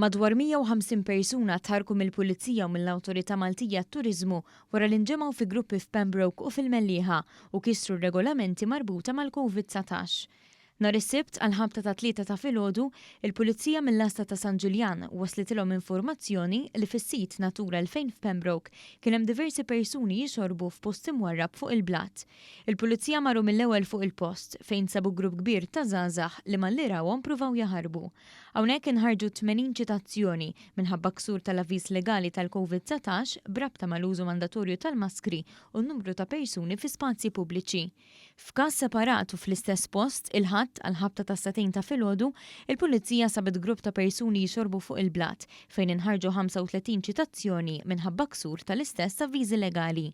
Madwar 150 persuna tħarrku mill-Pulizija u mill-Awtorità Maltija għat-Turiżmu wara li nġemgħu fi gruppi f'Pembroke u fil-Mellieħa u kisru r-regolamenti marbuta mal-Covid 19. Nhar is-Sibt għall-ħabta tat-tlieta ta' filgħodu, il-Pulizija mill-Għassa ta' San Ġiljan waslitilhom informazzjoni li fis-sit Natura 2000 f'Pembroke kien hemm diversi persuni jixorbu f'post imwarrab fuq il-blat. Il-Pulizija marru mill-ewwel fuq il-post, fejn sabu grupp kbir ta' żgħażagħ li malli rawhom pruvaw jaħarbu. Hawnhekk inħarġu 80 ċitazzjoni minħabba ksur tal-avviż legali tal-Covid 19 b'rabta mal-użu mandatorju tal-maskri u n-numru ta' persuni fi spazji pubbliċi. F'każ separat u fl-istess post, il-Ħadd, għall-ħabta tas-sagħtejn ta' filgħodu, il-Pulizija sabet grupp ta' persuni jixorbu fuq il-blat, fejn inħarġu 35 ċitazzjoni minħabba ksur tal-istess avviżi legali.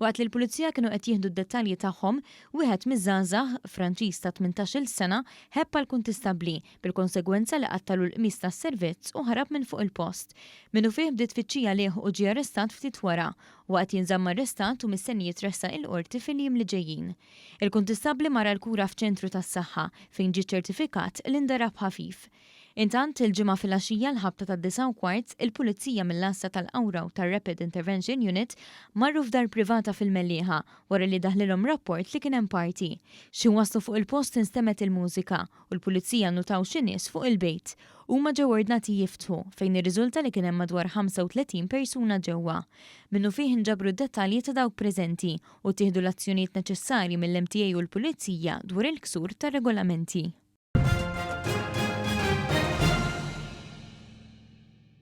Waqt li l-Pulizija kienu qed jieħdu d-dettalji tagħhom, wieħed miż-żgħażagħ, Franċiż ta' 18-il sena, ħebb għall-kuntistabbli, bil-konsegwenza li qattalu l-qmis tas-servizz u ħarab minn fuq il-post. Minnufih bdiet tfittxija għalih u ġie arrestat ftit wara. Huwa qed jinżamm arrestat u mistenni jitressaq il-Qorti fil-jiem li ġejjin. Il-kuntistabbli mar għall-kura f'ċentru tas-saħħa, fejn ġie ċċertifikat li ndarab ħafif. Intant, il-Ġimgħa filgħaxija l-ħabta tad-disgħa u kwart, il-Pulizija mill-Għassa tal-Qawra u tar-Rapid Intervention Unit marru f'dar privata fil-Mellieħa wara li daħlilhom rapport li kien hemm party. Xi waslu fuq il-post instemgħet il-mużika u l-Pulizija nnutaw xi nies fuq il-bejt. Huma ġew ordnati jiftħu, fejn irriżulta li kien hemm madwar 35 persuna ġewwa. Minnufih inġabru d-dettalji ta' dawk preżenti u ttieħdu l-azzjonijiet neċessarji mill-MTA u l-Pulizija dwar il-ksur tar-regolamenti.